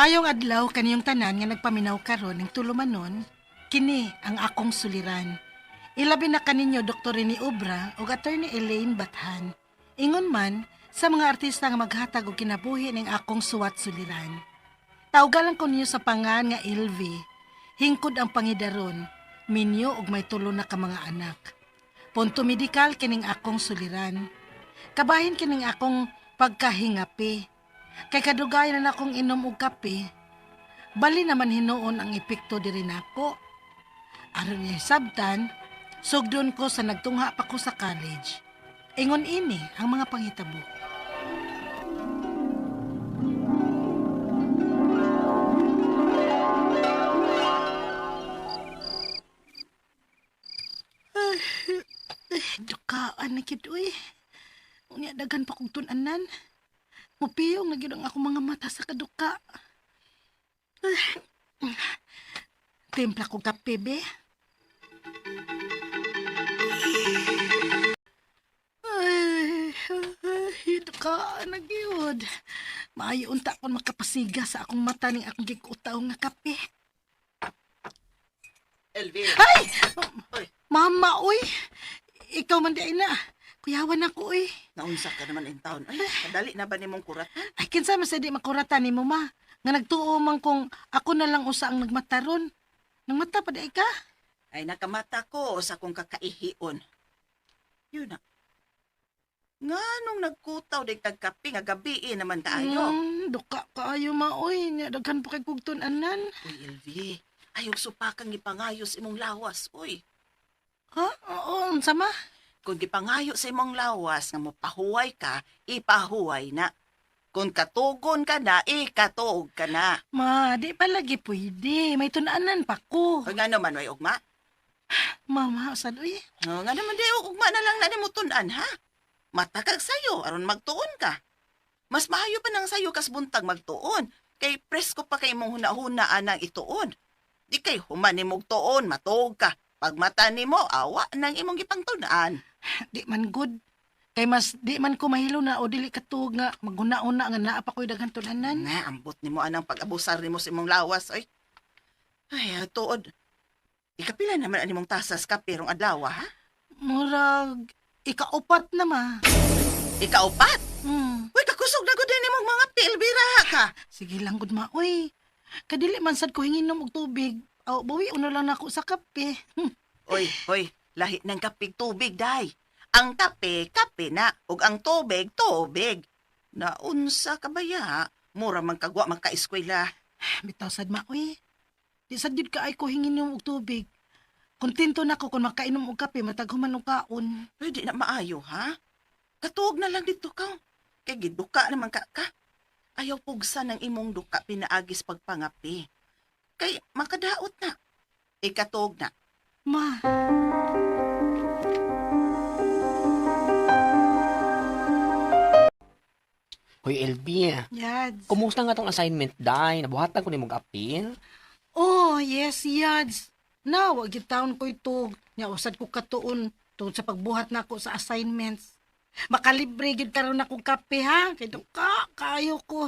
Maayong adlaw kaniyong tanan nga nagpaminaw karon ning tulumanon, kini ang akong suliran. Ilabi na kaninyo Dr. Rene Obra ug Attorney Elaine Bathan. Ingon man sa mga artista nga maghatag og kinabuhi ning akong suwat suliran. Tawgalan ko ninyo sa pangan nga LV, hingkod ang pangidaron, minyo ug may tulo na ka mga anak. Punto medikal kining akong suliran. Kabahin kining akong pagkahingapi. Kay kadugayan na akong inom og kape, bali naman hinuon ang epekto diri nako. Aron niya sabtan, sugdon ko sa nagtungha pa ko sa college. Ingon ini ang mga panghitabo. Ay, dukaan na gid uy. Unya daghan pa kong tun-anan. Mupiyong na gyud ang akong mga mata sa kaduka. Ay, timpla ko kape, be. Ay, ay, duka na gyud. Maayo unta kon makapasiga sa akong mata ning akong gikutaw nga kape. Elvin. Ay! Oy. Mama, uy! Ikaw man di na. Kuyawan ako, uy. Naunsa ka naman in town. Ay, kadali na ba nimong kuratan? Ay, kinsa man sa di makuratan ni mo, ma. Nga nagtuo man kung ako na lang usa ang nagmataron. Nagmata pa di ka? Ay, nakamata ko sa akong kakaihion. Yun na. Nga nung nagkutaw di kag kape nga gabi naman kaayo. Duka kaayo, ma, uy. Nya, daghan pa kay kog tun-anan. Uy, Elvi. Ayaw supakang gipangayos imong lawas, uy. Ha? Oo, unsa ma? Kung gipangayo sa imong lawas nga mopahuway ka, ipahuway na. Kung katugon ka na, ikatuog ka na. Ma, di pa lagi pwede. May tun-anan pa ko. Uy, nga naman, way ugma. Mama, sad, uy. Oh, nga naman di, ugma na lang na nimo tun-an, ha? Matakag sayo, aron magtuon ka. Mas maayo pa nang sayo kas buntag magtuon. Kay presko pa kay imong huna-huna anang ituon. Di kay human nimog tuon, matuog ka. Pag mata nimo, awa nang imong gipangtun-an. Di man good. Kay mas di man ko mahilo na o dili katuog nga maghuna-una nga naa pa ko'y daghan tun-anan. Na, ambot nimo anang pag-abusar nimo sa imong lawas, oy. Ay, tuod. Ikapila naman ang imong tasas ka perong adlaw, ha? Murag ikaupat na ma. Ikaupat. Hmm. Uy, kakusog na gud nimong mga pilbira ka. Sige lang gud ma, uy. Kadili man sad ko hinginom og tubig. Aw, bawi una lang nako sa kape. Oy, oy, lahi ng kapig tubig, day. Ang kape, kape na. Ug ang tubig, tubig. Naunsa ka ba ya? Mura man kagwa man ka-eskwela. Bitaw sad ma, uy. Di sad gyud kaay ko hinginom og tubig. Kontento na ko kung makainom og kape matag human og kaon. Uy, di na maayo, ha? Katuog na lang dito ka. Kay giduka naman ka ka. Ayaw pugsa ng imong duka pinaagis pagpangapi. Kay makadaot na. Ikatuog na. Ma, Hoy, LB, yads. kumusta nga tong assignment, day? Nabuhatan ko ni mong apil. Oh, yes, yads. Na, wag gyud taon ko ito. Nya usad ko katuon tungod sa pagbuhat nako sa assignments. Makalibre gyud karon akong kape ha. Kay duka kaayo ko.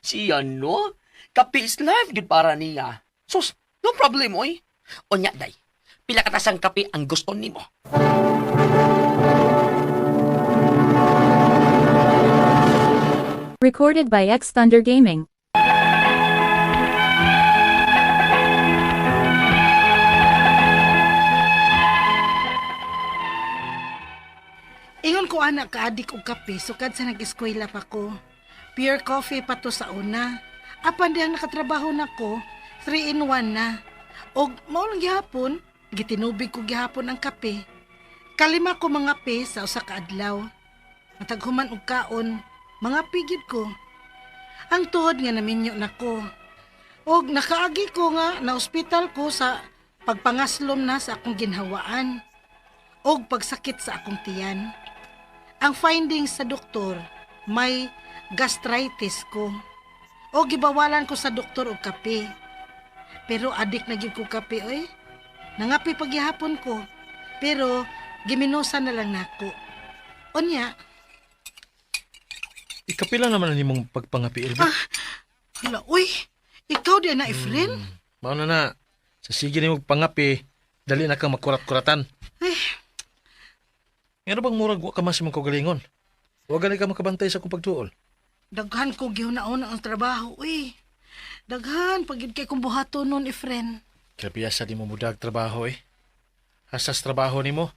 Siya, no? Kape is life, gyud para niya. Sus, no problem, oy. Onya, day. Pila ka tasang kape ang gusto nimo. Recorded by X Thunder Gaming. Ingon ko anak kaadik og kape sukad sa nag-eskwela pa ko. Pure coffee pa to sa una. Apan diyang nakatrabaho na ko, 3 in 1 na. Og mao lang gihapon, gitinubig ko gihapon ang kape. Kalima ko mga pe sa usa ka adlaw. Matag human og kaon, mga pigid ko. Ang tuhod nga naminyo na ko. Og nakaagi ko nga na ospital ko sa pagpangaslom na sa akong ginhawaan og pagsakit sa akong tiyan. Ang findings sa doktor, may gastritis ko. O gibawalan ko sa doktor og kape. Pero adik na gyud ko kape oy. Nangape pagyahapon ko. Pero giminusan na lang nako. Unya, Ikapila naman ang imong pagpangapi, Elvie. Hala, uy, ikaw di na, Efren? Mao na na. Sa sige nimo pangapi, dali na kang makurat-kuratan. Ay. Ngano bang murag wa ka man sa imong kaugalingon? Wa gani ka makabantay sa akong pagduol. Daghan ko gihuna-una ang trabaho, uy. Daghan, pagid kay kong buhaton nun, Efren. Grabe sa di mo mudag trabaho eh. Hasas trabaho nimo,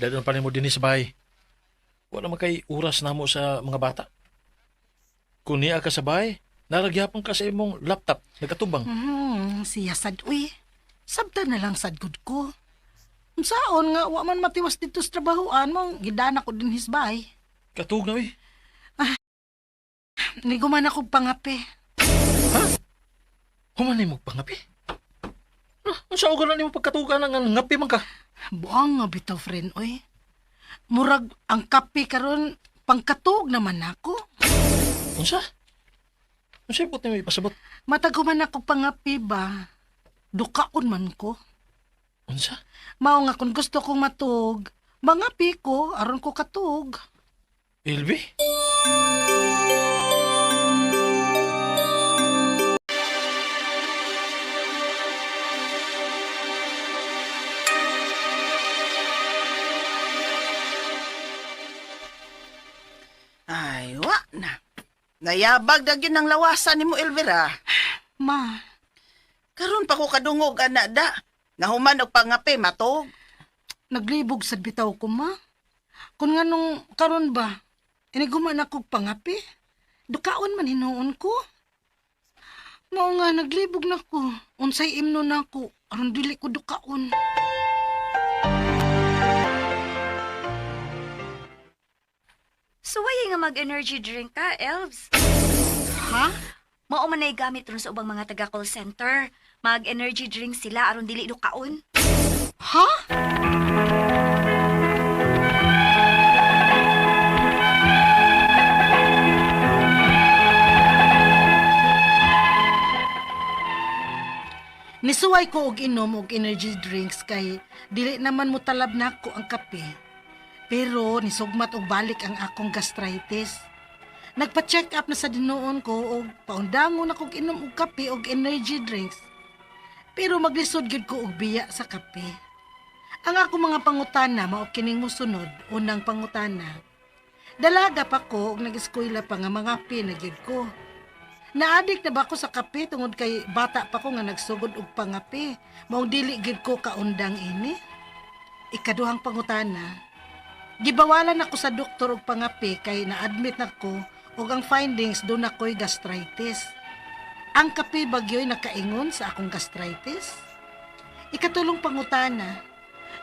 dadon pa nimo dinhi sa bahay. Wala man kay oras namo sa mga bata. Kung niya ka sa bahay, naragyapon ka sa imong laptop, nagkatubang. Siya sad, uy. Sabta na lang sad gud ko. Unsaon nga, wa man matiwas dito sa trabahoan mo, gidana ko din his bahay. Katug na eh. Niguman ako pangape. Human nimo pangapi. Ah, unsa og na nimo pagkatugan ang ngapi man ka? Buang nga bitaw, friend, oy. Murag ang kape karon pangkatug naman ako. Unsa? Unsa ibot nimo ipasabot? Matag human ako pangapi ba, dukaon man ko. Unsa? Mao nga kung gusto kong matug, mangapi ko aron ko katug. Ilbi? Ay, wa na. Nayabag na gyud ng lawasan nimo, Elvira. Ma, Karon pa ko kadungog ana da. Nahuman og pangape matog. Naglibog sad bitaw ko, ma. Kung nga nung karon ba, iniguman ako pangapi. Dukaon man hinuon ko. Mao nga naglibog na ko. Unsay imno na ko aron dili ko dukaon. Suway nga mag-energy drink ka, Elves. Ha? Mao man nay gamit ron sa ubang mga taga call center. Mag-energy drink sila aron dili dukaon. Ha? Nisuway ko og inom og energy drinks kay dili naman mo talab nako ang kape. Pero nisugmat og balik ang akong gastritis. Nagpa-check up na sa dinuon ko og paundangon ako og inom og kape og energy drinks. Pero maglisod gyud ko og biya sa kape. Ang ako mga pangutana mao kining mosunod, unang pangutana. Dalaga pa ko og nag-eskwela pa nga mangape na gyud ko. Naadik na ba ko sa kape tungod kay bata pa ko nga nagsugod og pangape? Maong dili gyud ko kaundang ini. Ikaduhang pangutana. Gibawalan ako sa doktor og pangape kay na-admit nako og ang findings doon ako'y gastritis. Ang kape bagyo'y nakaingon sa akong gastritis. Ikatulong pangutana.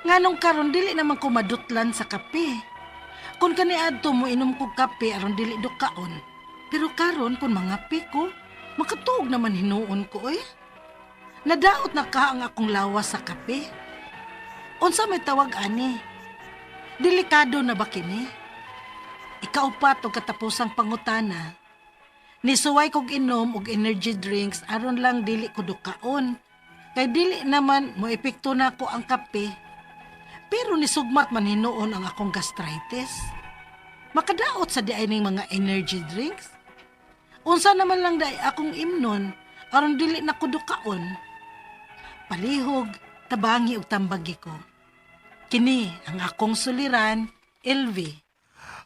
Nganong karon dili naman ko madutlan sa kape. Kung kaniadto mo inom kog kape aron dili dukaon. Pero karon kung mangape ko, makatuog naman hinuon ko oy. Nadaot na ka ang akong lawas sa kape. Unsa may tawag ani? Delikado na ba kini? Ikaupat og katapusang pangutana. Nisuway kog inom og energy drinks aron lang dili ko dukaon. Kay dili naman mo epekto na ko ang kape. Pero nisugmat man hinuon ang akong gastritis. Makadaot sa diay ning mga energy drinks. Unsa naman lang day akong imnon aron dili na ko dukaon. Palihog, tabangi og tambagi ko. Kini ang akong suliran, LV.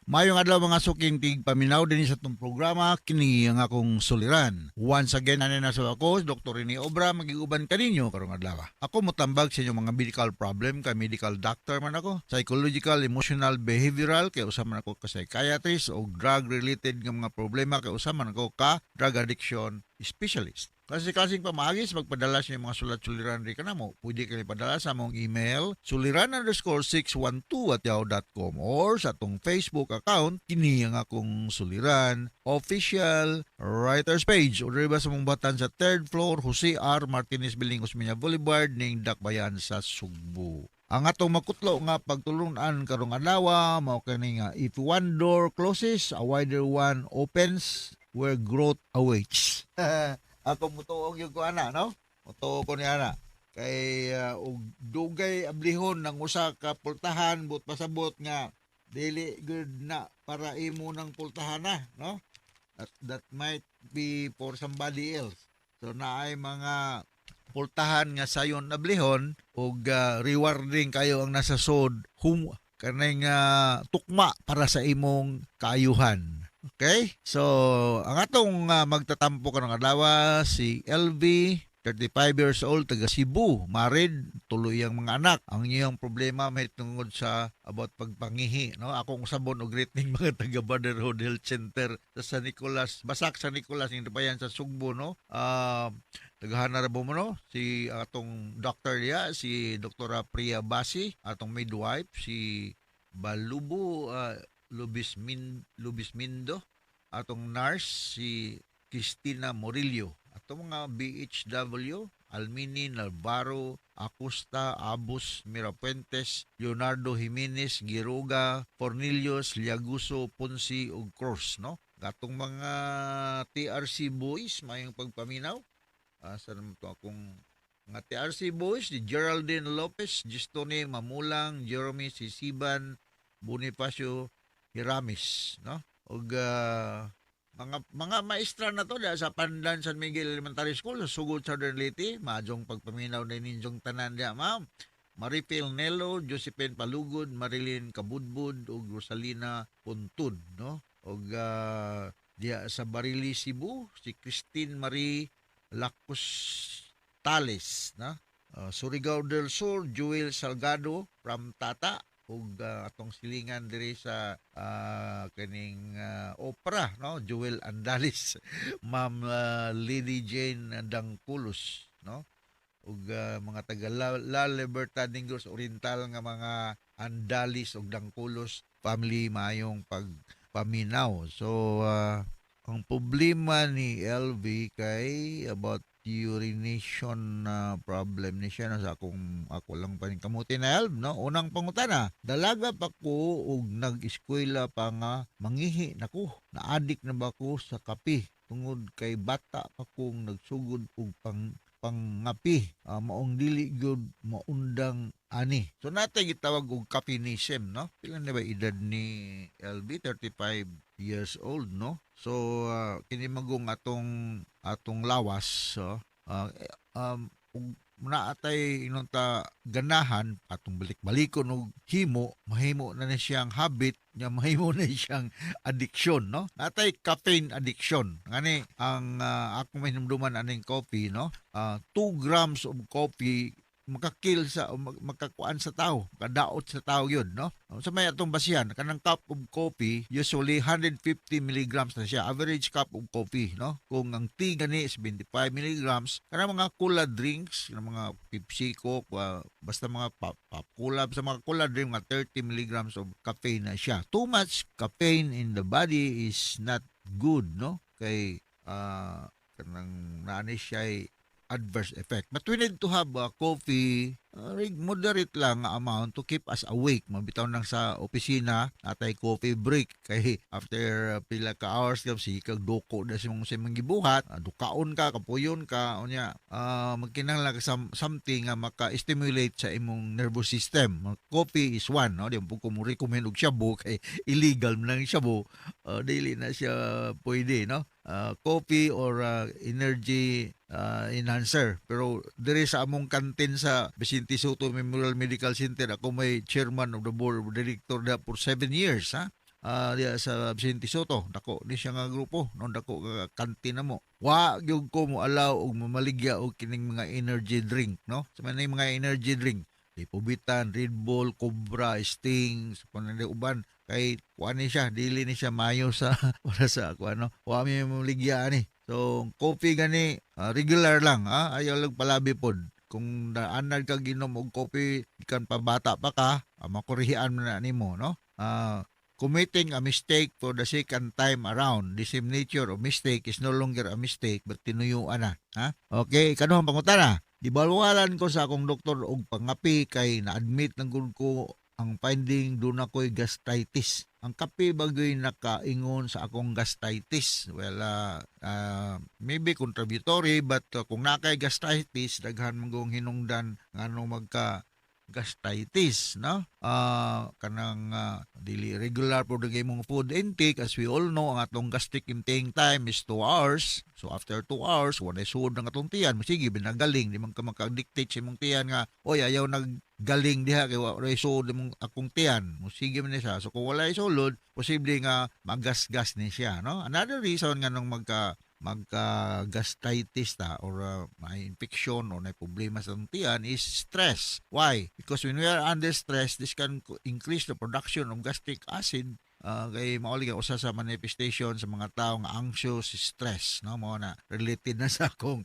Mayong adlaw mga suking tig paminaw din sa itong programa kini ang akong suliran. Once again ani na sa ako Dr. Rene Obra magiguban kaninyo karong adlaw. Ako motambag sa inyong mga medical problem kay medical doctor man ako, psychological, emotional, behavioral kay usa man ako ka psychiatrist o drug related nga mga problema kay usa man ako ka drug addiction specialist. Kasi-kasing pamahagis, magpadala sa inyong mga sulat-suliran rin ka na mo. Pwede kayo ipadala sa among email, suliran_612@yahoo.com or sa atong Facebook account, kini ang akong suliran official writers page. O ba sa mong batan sa third floor, Jose R. Martinez Building, Osmeña Boulevard, ning Dakbayan sa Sugbo. Ang atong makutlo nga pagtulunan karong adlaw mao kani nga if one door closes, a wider one opens where growth awaits. Ako mutuo gyud ko ana, no? Mutuo ko ni ana. Kay og dugay ablihon ng usa ka pultahan but pasabot nga dili good na para imo ng pultahan na, no? That might be for somebody else. So naay mga pultahan nga sayon ablihon ug rewarding kayo ang nasa sod hum kaning tukma para sa imong kaayuhan. Okay? So, ang atong magtatampo karong adlaw, si LV, 35 years old, taga Cebu, married, tuloy ang mga anak. Ang iyang problema may tungod sa about pagpangihi, no? Akong usabon og greeting mga taga Brotherhood Health Center sa San Nicolas, Basak San Nicolas, yung bayan sa Sugbo, no? Tagahana ra mo, no? Si atong doctor diya, si Dr. Priya Basi, atong midwife si Balubo Lubismindo, atong nurse si Cristina Morillo, atong mga BHW Almini Navarro, Acosta, Abus, Mirapuentes, Leonardo Jimenez, Giroga, Cornelius, Liaguso, Ponce ug Cruz, no? Atong mga TRC boys, mayong pagpaminaw. Asa naman to akong mga TRC boys, si Geraldine Lopez, Gistone Mamulang, Jeremy Sisiban, Bonifacio Hiramis, no? Ug mga maestra na to diha sa Pandan San Miguel Elementary School sa Sugod, Southern Leyte, maayong pagpaminaw na ninyong tanan diha, ma'am. Maripil Nelo, Josephine Palugod, Marilyn Kabudbud ug Rosalina Puntud, no? Ug diha sa Barili, Cebu, si Christine Marie Lacos Tales, no? Surigao del Sur, Joel Salgado from Tata ug atong silingan diri sa kaning opera, no, Joel Andalis, Ma'am Lady Jane Dangculus, no, ug mga taga La Libertad, Negros Oriental nga mga Andalis ug Dangculus family, maayong pagpaminaw. So ang problema ni LV kay about urination na problem ni siya, no, sa akong ako lang pa kamuti na help, no. Unang pangutana: dalaga pa ko ug nag-eskwela pa nga mangihi na ko, na-addict na ba ko sa kape tungod kay bata pa kong nagsugod og pangapi, maong dili gyud maundang ani? So natay gitawag og caffeinism, no? Pila na ba edad ni LB? 35 years old, no? So kini magong atong atong lawas, so ug naa tay ingon ta ganahan atong balik-balikon og himo, mahimo na ni siyang habit nya, mahimo na siyang addiction, no? Natay caffeine addiction. Ngani ang akong mahinumduman aning coffee, no, 2 grams of coffee makakill sa o makakuan sa tao, makadaot sa tao yun, no? Sa may atong basihan, kanang cup of coffee, usually 150 milligrams na siya, average cup of coffee, no? Kung ang tea gani is 25 milligrams, kanang mga cola drinks, kanang mga Pepsi, Coke, basta mga pop, cola, sa mga cola drink, mga 30 milligrams of caffeine na siya. Too much caffeine in the body is not good, no? Kay kanang naani siya adverse effect. But we need to have coffee, moderate lang nga amount to keep us awake. Mabitaw nang sa opisina, atay coffee break. Kay after pila ka hours, ka sige kag duko na sa mong gibuhat, dukaon ka, kapuyon ka, unya, magkinahanglan ka something nga maka-stimulate sa imong nervous system. Coffee is one, no? Di mo ko mo recommend og shabu kay illegal man lang shabu. Dili na siya pwede, no? Coffee or energy enhancer. Pero diri sa among kantin sa Vicente Sotto Memorial Medical Center, ako may chairman of the board of director da for 7 years, ha? Diya sa Vicente Sotto, dako ni siya nga grupo, no, dako nga kantin na mo. Wa gyud ko mo allow og mamaligya og kining mga energy drink, no? Sa man mga energy drink, Lipovitan, Red Bull, Cobra, Sting, sa pananay uban kay kuan ni siya, dili ni siya maayo sa para sa kuan, no. Wa mi maligya ani. So coffee gani regular lang, ha, ayaw lang palabi pod. Kung naanad ka ginom og coffee gikan pa bata pa ka, makurihian man na nimo, no? Committing a mistake for the second time around, the same nature of mistake is no longer a mistake but tinuyuan na, ha? Okay, ikaduhang pangutana. Gibawalan ko sa akong doktor og pangapi kay na-admit ng gud ko, ang finding duna ko'y gastritis. Ang kape bagoy nakaingon sa akong gastritis? Well, maybe contributory, but kung nakay gastritis, daghan man gong hinungdan ngano magka gastritis, no? Kanang dili regular po imong food intake. As we all know, ang atong gastric emptying time is 2 hours. So after 2 hours, wala suod ng atong tiyan, sige binagaling, di man ka maka-dictate sa imong tiyan nga, "Oy, ayaw naggaling diha kay wa suod imong akong tiyan." Mo sige man ni siya. So kung wala sulod, posible nga magasgas ni siya, no? Another reason nga nung magka gastritis ta or may infection or may problema sa atong tiyan is stress. Why? Because when we are under stress, this can increase the production of gastric acid. Kay mao lagi usa sa manifestation sa mga tao nga anxious, stress, no? Mao na related na sa akong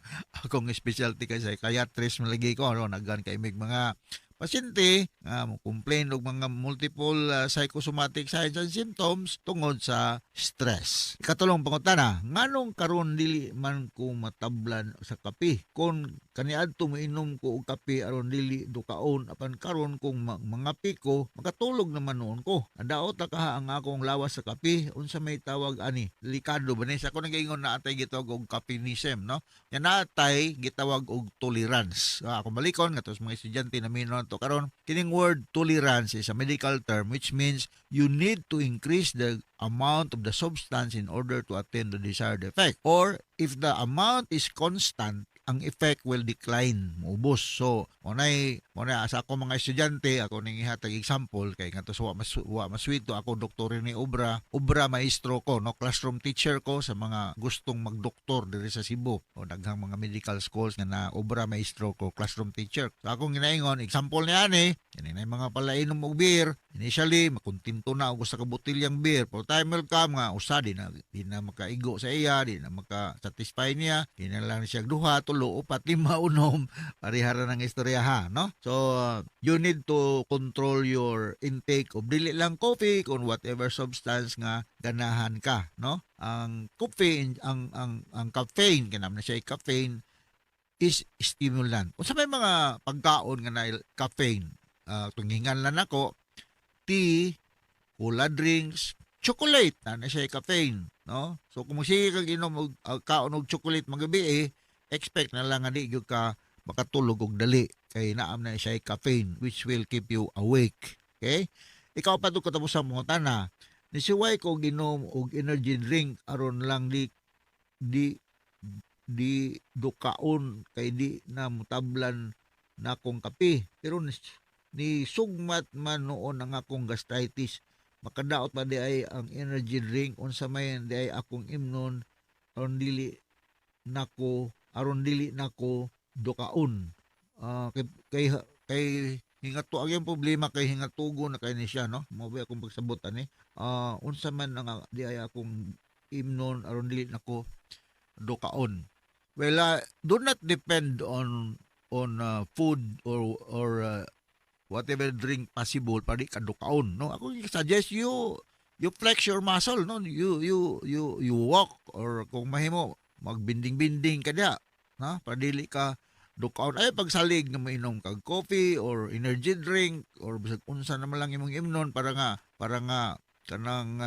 specialty kay psychiatrist man lagi ko, no? Naghan kay mig mga pasyente nga mo complain og mga multiple psychosomatic signs and symptoms tungod sa stress. Ikatulong pangutana, nganong karon dili man ko matablan sa kape? Kung kaniadto moinom ko og kape aron dili dukaon, apan karon kung mangape ko, makatulog naman nuon ko. Nadaot na kaha ang akong lawas sa kape, unsa may tawag ani? Delikado ba ni? Sa ako nagaingon na atay gitawag og caffeinism, no? Nga naatay gitawag og tolerance. Ako balikon ngadto sa mga estudyante na mino to karon, kining word tolerance is a medical term which means you need to increase the amount of the substance in order to attain the desired effect. Or if the amount is constant, ang effect will decline, muubos. So, mo nay sa ako mga estudyante, ako ning ihatag example kay ngadto sa wa maswito ako, doktor ni obra, obra maestro ko, no, classroom teacher ko sa mga gustong magdoktor diri sa Cebu o daghang mga medical schools nga na obra maestro ko, classroom teacher. So akong ginaingon, example niya ani, kini na mga palainom og beer, initially makontento na og usa ka botelyang beer, pero time will come nga usa di na makaigo sa iya, di na maka-satisfy niya, di na lang siya duha, tulo, upat, lima, unom, parehara ng istorya ha, no? So, you need to control your intake of dili lang coffee, kung whatever substance nga ganahan ka, no? Ang coffee, ang caffeine, kanam na siya caffeine, is stimulant. Unsa may mga pagkaon nga na caffeine? Tungingan lang nako, tea, cola drinks, chocolate, na siya caffeine, no? So kung sige kag inom og kaon og chocolate magabi eh, expect na lang nga di gyud ka makatulog og dali kay naam na siya caffeine which will keep you awake. Okay? Ikaw pa to katapos sa mga tana. Nisiway ko ginom og energy drink aron lang di dukaon kay di na mutablan na akong kape. Pero ni sugmat man noon ang akong gastritis. Makadaot pa di ay ang energy drink? Unsa may di ay akong imnon aron dili nako dukaon? Kay hingato ang iyang problema kay hingatugo na kay ni siya, no? Mo ba akong pagsabot ani? Unsa man ang di ay akong imnon aron dili nako dukaon? Well, do not depend on food or whatever drink possible para di ka dukaon, no? Ako suggest you flex your muscle, no? You walk or kung mahimo magbinding-binding ka diya, no, para dili ka dukaon. Ay pagsalig nga mainom kag coffee or energy drink or bisag unsa naman lang imong imnon para nga kanang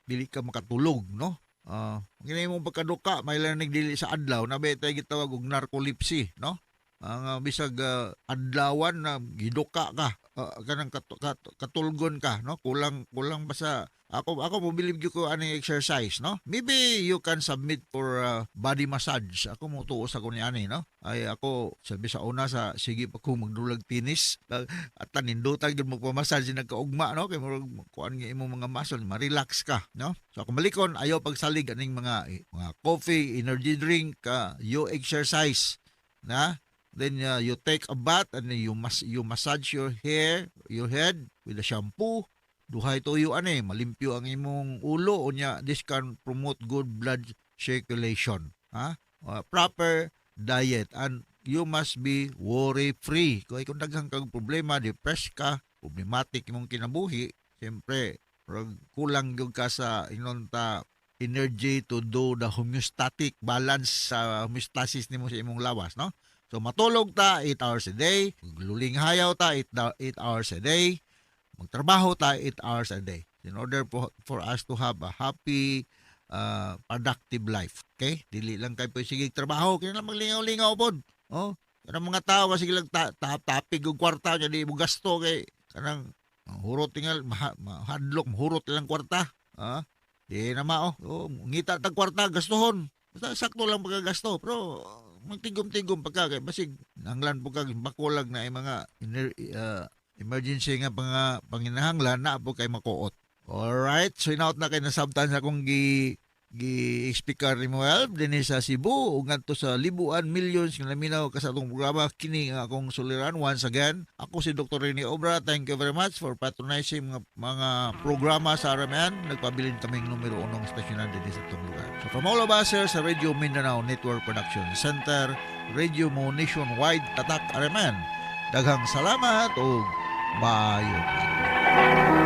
dili ka makatulog, no? Uh, imong pagkaduka may lang dili sa adlaw na ba tay gitawag og narcolepsy, no? Ang bisag adlawan na giduka ka, kanang katulgon ka, no? Kulang kulang basta ako mo believe gyud ko ani exercise, no? Maybe you can submit for body massage. Ako mo tuo sa ko ni ani, no? Ay ako sabi sa una sa sige pa ko magdulag tennis at tanindutan gyud magpamassage, nagkaugma, no? Kay murag kuan nga imong mga muscle, ma-relax ka, no? So ako malikon, ayaw pagsalig aning mga coffee, energy drink, you exercise na, then you take a bath and then you massage your hair, your head with a shampoo. Duhay tuyo ani, malimpyo ang imong ulo. Unya this can promote good blood circulation, ha? Proper diet and you must be worry free. Kung daghan kag problema, depressed ka, problematic imong kinabuhi, siyempre murag kulang gyud ka sa inon ta energy to do the homeostatic balance sa homeostasis nimo sa imong lawas, no? So matulog ta 8 hours a day, magluling hayaw ta 8 hours a day, magtrabaho ta 8 hours a day in order for us to have a happy, productive life. Okay? Dili lang kay pwede sige trabaho, kaya lang maglingaw-lingaw pod. Oh, Kanang mga tao kasi lang tapig og kwarta nya di mo gasto kay kanang hurot tingal mahadlok hurot lang kwarta. Ha? Di na mao. Oh, ngita tag kwarta gastuhon. Basta sakto lang pagkagasto pero magtigom-tigom pagka kay basig nanglan po kag bakulag na ay mga emergency nga mga panginahanglan na po kay makuot. Alright, so inaot na kay nasabtan sa akong gi gi-speaker ni Moel dinhi sa Cebu ug ngadto sa Libuan, millions nga naminaw ka sa atong programa. Kini nga akong suliran. Once again, ako si Dr. Rene Obra. Thank you very much for patronizing mga programa sa RMN. Nagpabilin kaming numero unong estasyonan dinhi sa atong lugar. So from all of us here sa Radio Mindanao Network Production Center, Radio Mo Nationwide, Tatak RMN, daghang salamat ug maayong adlaw.